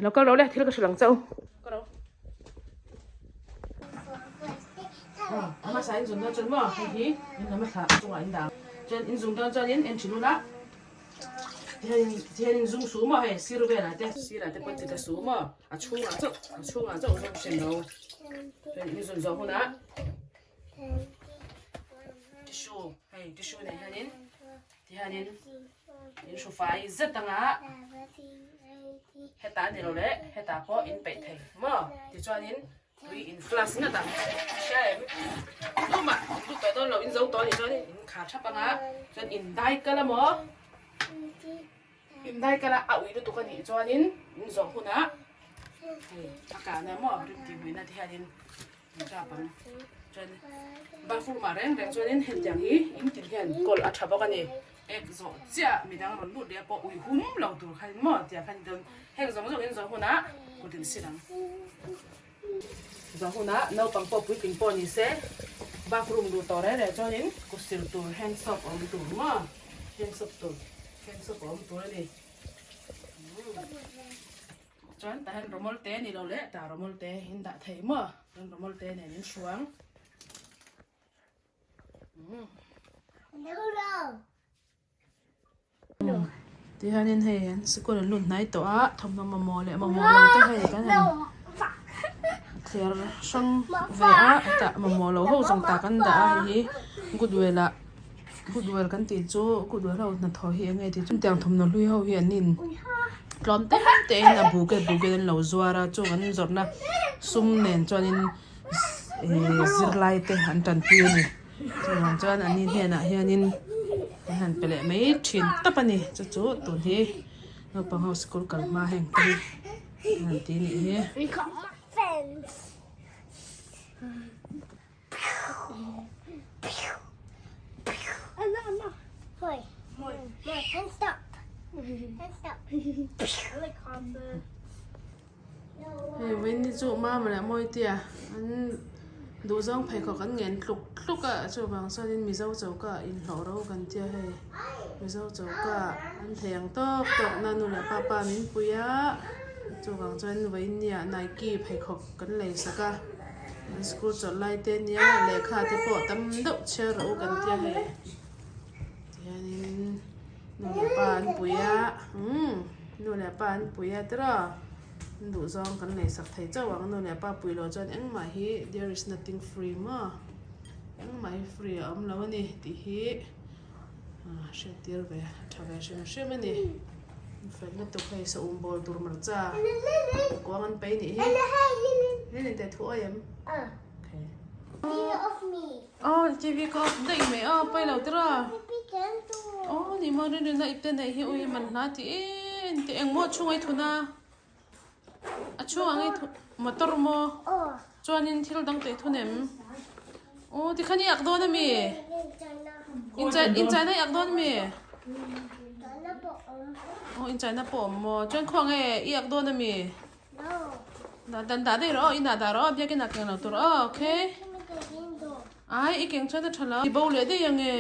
Lo kal ro le thil ka hrilh ang che u. Ka ro. A hmasa in zun dawn chuan maw hei hi in lam a thla chungah in dah chuan in zung dawn chuan in en thin ula tihian tihian in zung su maw hei sir velah te sirah te pawh in ti ta su maw a chhungah chauh a chhungah chauh zawng hriat lo chuan in zun zawh hunah tissue hei tissue nen hianin tihianin in hru fai zet anga hetah a ni lo leh hetah pawh in peih thei maw tichuanin tui in flask ngat ang hria em tumah in lut tawh dawn lo in zo tawh a nih chuan in khar thap anga chuan in dai kal amaw in dai kal a a ui lutuk a nih chuanin in zawh hunah hei a kahna maw rim tih hmuihna te hianin in tap ang chuan bathroom ah reng reng chuanin hetiang hi in tin hian kawl a tha bawk a ni ek zawh chiah midang rawn lut leh pawh ui hum lo tur khan maw tiang khan dawn heng zawng zawng in zawh hunah kut in sil ang zawh hunah naupang pawh puitling pawh ni se bathroom luh tawh reng reng chuanin kut sil tur hand soap a awm tur maw hand soap tur hand soap a awm tur a ni. Chuan tah hian rawmawl te ni lo leh tah rawmawl te in dah thei maw chuan rawmawl te nen in hruang tihianin hei an sikul an lut hnai tawh a thawmhnaw mamawh leh mamawh lo te hei kan han thler hrang ve a hetah mamawh lo ho zawng tak an dah a hei hi goodwill ah Goodwill kan tih chu goodwill ho hnathawh hi enge tih chu tiang thawmhnaw hlui ho hi an in tlawm te te in a buket buket an lo zuar a chung an zawrhna sum nen chuanin ihh zirlai te an tanpui a ni chuvang chuan an ni hnenah hianin an han pe leh mai thin tawp a ni chu chu tun hi naupang ho sikul kal hma heng te hi an han ti nih hi. Hei vawiin chu mama leh mawitea an duhzawng pheikhawk an ngen tluk tluk a chuvang chuanin mizo choka ah inhlawh ro kan tia hei mizo choka ah an thei ang tawk tawk na nu leh papa min pui a chuvang chuan vawiin nia nike pheikhawk kan lei sak a. An school chawlh lai te nia lehkha te pawh tam deuh chhiar rawh u kan tia hei tihianin nu leh pa an pui a umm nu leh pa an pui a tiraw an duh zawng kan lei sak thei chauh ang nu leh pa pui loh chuan engmah hi there is nothing free maw engmah hi free a awm lo a ni tih hi hriat tir ve a tha ve hrim hrim a ni. Fel lutuk hei saum bawl tur hmarcha kuang an pei nih hi hei teh thu awi em okay oh tv ka off daih mai a pawi lo tira oh ni maw rin rin a ipte neih hi ui man hla tih em tih engmaw a chhung a i thun a a chhung ang i thun motor maw chuanin thil dang teh thun em aw tikhan i ak dawn ami inchaina i ak dawn ami aw inchaina pawh awm maw chuan khawnge i ak dawn ami dan dah daih rawh aw inah dah rawh aw biakin ah keng lo tur aw okay ai i keng chuan a tha lo i bo leh daih ange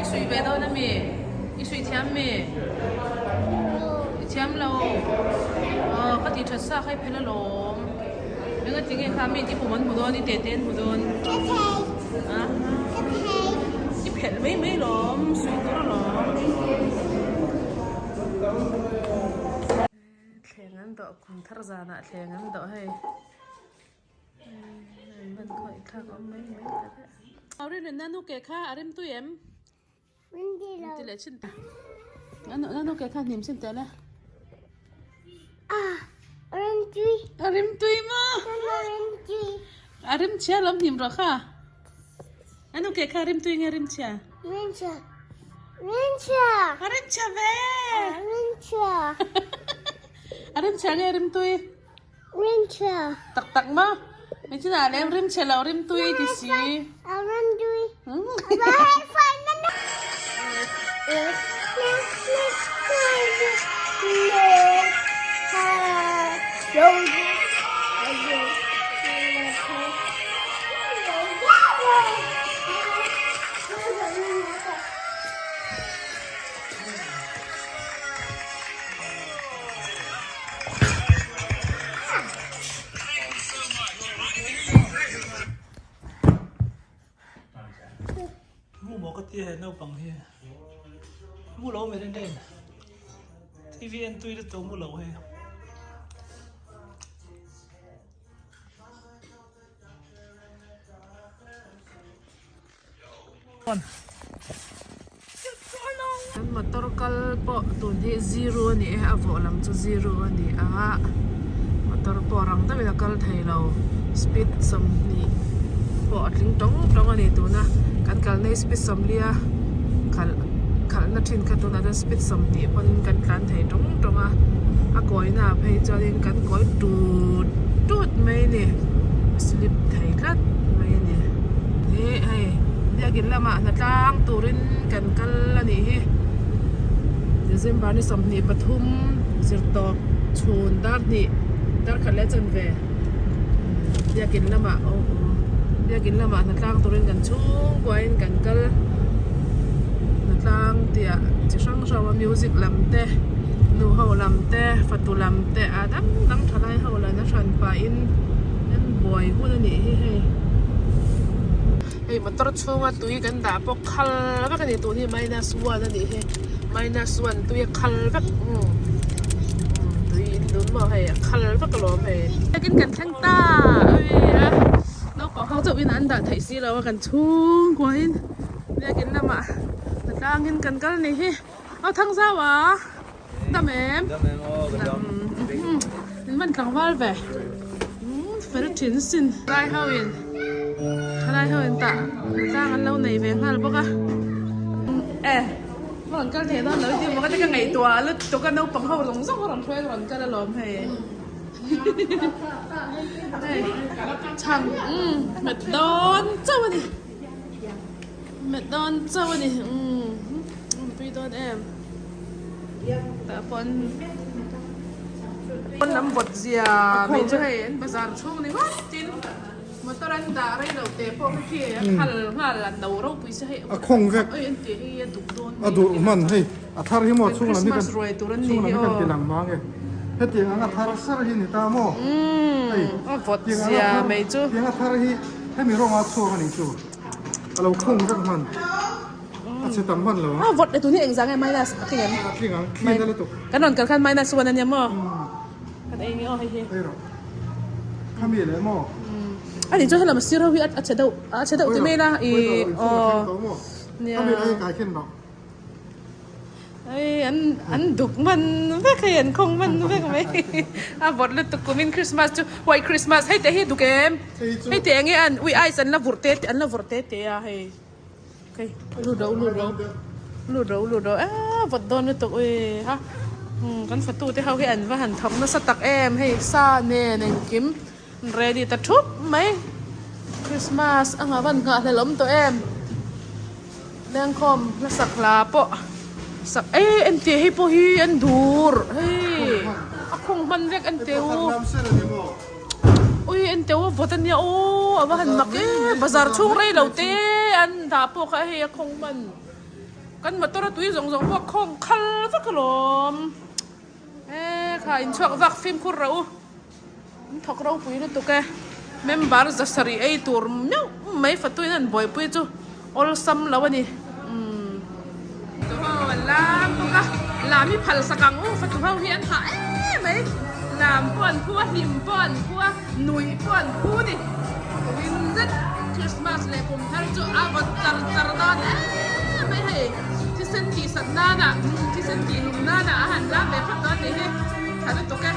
i suih ve dawn ami i suih thiam mi i thiam lo aw ka tih that sa kha i phel alawm eng a ti nge kha mi i pum an hmu dawn i tete an hmu dawn a i phelh mai mai lawm suih tur alawm thleng an dawh kum thar zanah thleng an dawh hei. Rimchhia. Tak tak maw? Michinah lem rimchhia lo rimtui ti si. A rimtui. naupang hi mu lo mai reng reng TV en tui lutuk mu lo hei. Kan motor kal pawh tun hi zero a ni e a vawh lam chu zero a ni a motor pawh rang deuhin a kal thei lo speed 20 pawh a tling tawng tawng a ni tuna kan kalna hi speed 40 a khalh khalhna thin kha tunah chuan speed 20 pawn kan tlan thei tawng tawng a a kawina ah phei chuanin kan kawi tut tut mai a ni slip thei tlat mai a ni. Ih hei biakin lamah hnatlang turin kan kal a nih hi December ni 23 zirtawp chhun dar hnih dar khat leh chanve biakin lamah aw aw biakin lamah hnatlang turin kan chhungkuain kan kal hnatlang tih chi hrang hrang a music lam te nu ho lam te fatu lam te a dang dang thalai ho lana hran pahin an buai hun a nih hi hei. Hei motor chhunga tui kan dah pawh khal vek a ni tun hi minus one a nih hi minus one tui a khal vek umm tui in dun maw hei a khal vek alawm hei. Biakin kan thleng ta ui a naupang ho chauh in an dah theih si lo a kan chhungkuain biakin lamah hnatlangin kan kal ni hi aw Thangzau a dam em dam in man tlangval ve fel thin sin lai ho in thalai ho in tah tlang an lo nei ve nghal bawk a e ka rawn kal thei dawn lo i ti maw ka ti ka ngaihtuah lutuk a naupang ho zawng zawng a rawn hruai ka rawn kal alawm hei hei chhang umm hmet dawn chauh a ni hmet dawn chauh a ni umm pui dawn em. Tah pawn pawn lam vawt zia mai chu hei an bazar chhung ni ngawt tin motor an dah rei loh teh pawh khi khi a khal nghal a no ropui se hei a khawng vek oi an tih hei a duk dawn a duh hman hei a thar hi maw chhung lam hi kan Christmas ruai tur an ni chhung lam hi hi kan aw ti lang mang e hetiang anga thar ser hi ni ta maw hei a vawt tiang anga zia thar mai chu tiang a thar hi hemi rawnga chhuak a nih chu a lo khawng vek hman. A che tam hman lo a. A vawt e tun hi engzah nge minus a tling em? A tling ang, clean a lutuk. Kan rawn kal khan minus 1 ania maw? Kan ei nge aw hei hi. Ei rawh. Khami leh maw? A nih chuan helam sir ho hi a che deuh a che deuh ti mai la i aw. Nia. Khami leh kai khen rawh. Ei an an duk hman vek hei an khawng hman vek mai. A vawt lutuk kumin Christmas chu white Christmas hei te hi duk em? Hei te enge an ui ice an la vurh te an la vurh te te a hei. Hei lut ro lut ro lut ro lut ro eee vawt dawn lutuk ui ha umm kan fatu te ho hi an va han thawk nasa tak em hei sa nen engkim ready ta thup mai Christmas a nga van nghah hlelh awm tawh em lengkhawm hmasak hla pawh sak eee entir hei pawh hi an dur hei a khung hman vek entir u. Ui en teuh a vawt ania aw a va han mak e bazar chhung rei lo te an dah pawh kha hei a khawng hman kan motor a tui zawng zawng pawh a khawng khal vak alawm e kha inchhuak vak fimkhur rawh u an thawk ropui lutuk e member za sarih ei tur meuh mai fatuin an buaipui chu awlsam lo a ni umm. Fatu ho an lam bawk a, lam hi phal sak ang u, fatu ho hi an hah em mai, lam pawh an phu a, hlim pawh an phu a, nuih pawh an phu ni, kumin zet Christmas leh kum thar chu a vawt char char dawn em mai hei, thisen tih sat nana, thisen tih lum nana a han lam ve phawt dawn nih hi, tha lutuk e.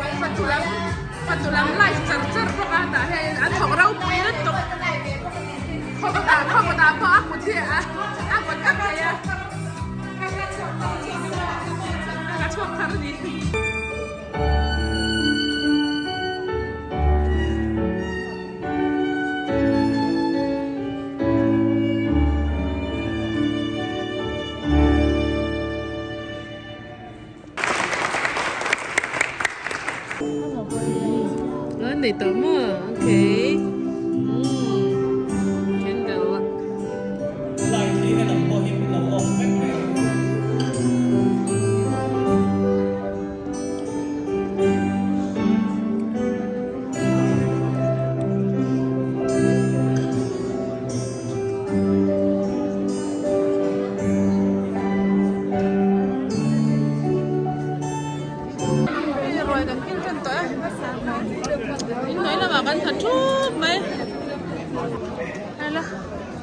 Aw fatu lam fatu lam live char char bawk a tah hian an thawk ropui lutuk. Khawkawtah khawkawtah pawh a kut hi a a kut vek thei a. Ka chhuak thar a ni. Nei tawh maw okay candle Light hi helam pawh hi min lo off vek mai ang. An tha thup mai. Hela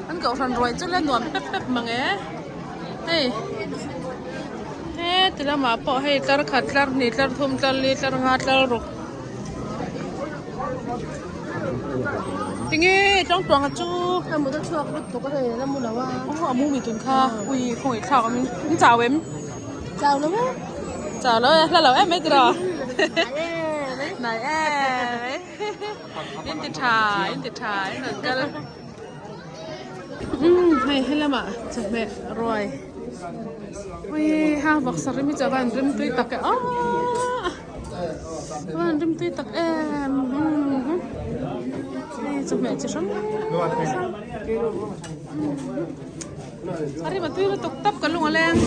an kohhran ruai chu la nuam pep pep mang e. Hei heti lamah pawh hei tlar khat tlar hnih tlar thum tlar li tlar nga tlar ruk. Tinge tlangtuanga chu a mut a chhuak lutuk a hei la mu lo a. Aw a mu mi tun kha ui khawngaih thlak awm in in chau em? Chau lo e. Chau lo e hla lo em mai tiraw? Nai em. In ti tha in ti tha in rawn kal. Umm hei helamah chawhmeh ruai ui ha vawksa rim hi chu a van rim tui tak e aw. A van rim tui tak em umm hei chawhmeh chi hrang hrang a rim a tui lutuk tawp ka lung a leng.